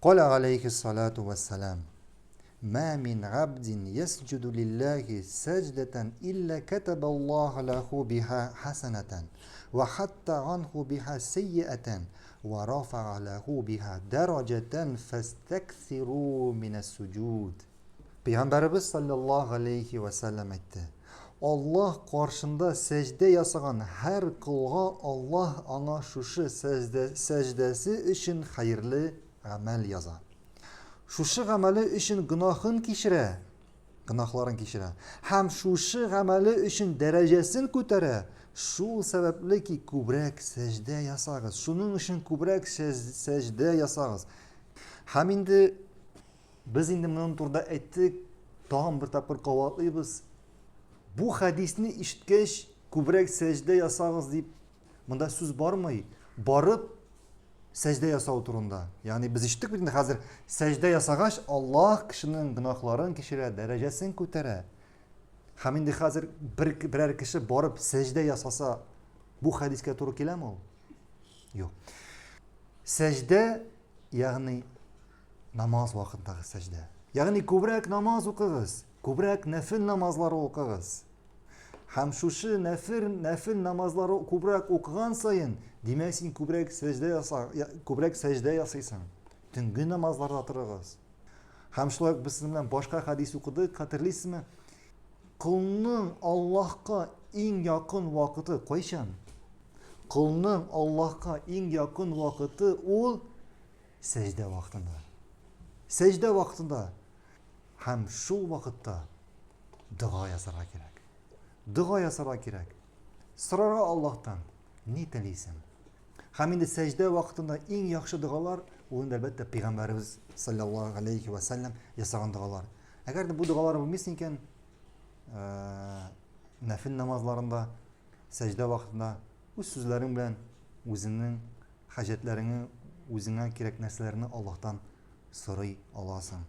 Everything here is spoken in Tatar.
Каля алейхи салату вассалам. Ма мин габдин ясҗуду лиллахи сәҗдәтән илля катабаллаху лаху биха хасанатан ва хатта анху биха сейиатан ва рафаа лаху биха дәрәҗәтән фастаксиру минас суҗуд. Пәйгамбәребез саллаллаһу алейхи ва сәлләм әйтте: Аллаһ каршында сәҗдә ясаган һәр колга Аллаһ аңа шушы сәҗдә, сәҗдәсе өчен хәерле гамәл яза. Шушы гамәле өчен гөнаһын кичерә, гөнаһларын кичерә. Һәм шушы гамәле өчен дәрәҗәсен күтәрә. Шул сәбәпле ки, күбрәк сәҗдә ясагыз. Шуның өчен күбрәк сәҗдә ясагыз. Һәм инде Без инде моның турында әйттек, тагын бер тапкыр кабатлыйбыз. Бу хәдисне ишеткәч, күбрәк сәҗдә ясагыз дип, монда сүз бармый. Барып сәҗдә ясау турында. Ягъни без ишеттек бит инде хәзер сәҗдә ясагач, Аллаһ кешенең гөнаһларын кичерә, дәрәҗәсен күтәрә. Һәм инде хәзер бер берәр кеше барып сәҗдә ясаса, бу хәдискә туры киләме ул? Юк. Сәҗдә, ягъни намаз вакытындагы сәҗдә. Ягъни күбрәк намаз укыгыз, күбрәк нәфил намазлары укыгыз. Һәм шушы нәфил, нәфил намазлары күбрәк укыган саен, димәк син күбрәк сәҗдә яса, күбрәк сәҗдә ясыйсың. Төнге намазларда торыгыз. Һәм шулай ук без сезнең белән башка хәдис укыдык, хәтерлисезме? Колның Аллаһка иң якын вакыты кайчан? Колның Аллаһка иң якын вакыты ул Сәҗдә вакытында. Сәҗдә вакытында һәм шул вакытта дога ясарга кирәк. Дога ясарга кирәк. Сорарга Аллаһтан, ни телисең? Һәм инде сәҗдә вакытында иң яхшы догалар, ул инде әлбәттә пәйгамбәребез саллаллаһу алейхи ва саллям ясаган догалар. Әгәр дә бу догаларны белмисең икән, нәфил намазларында сәҗдә вакытында үз сүзләрең белән үзеңнең хаҗәтләреңне, үзеңә кирәк нәрсәләрне Аллаһтан сорый аласың.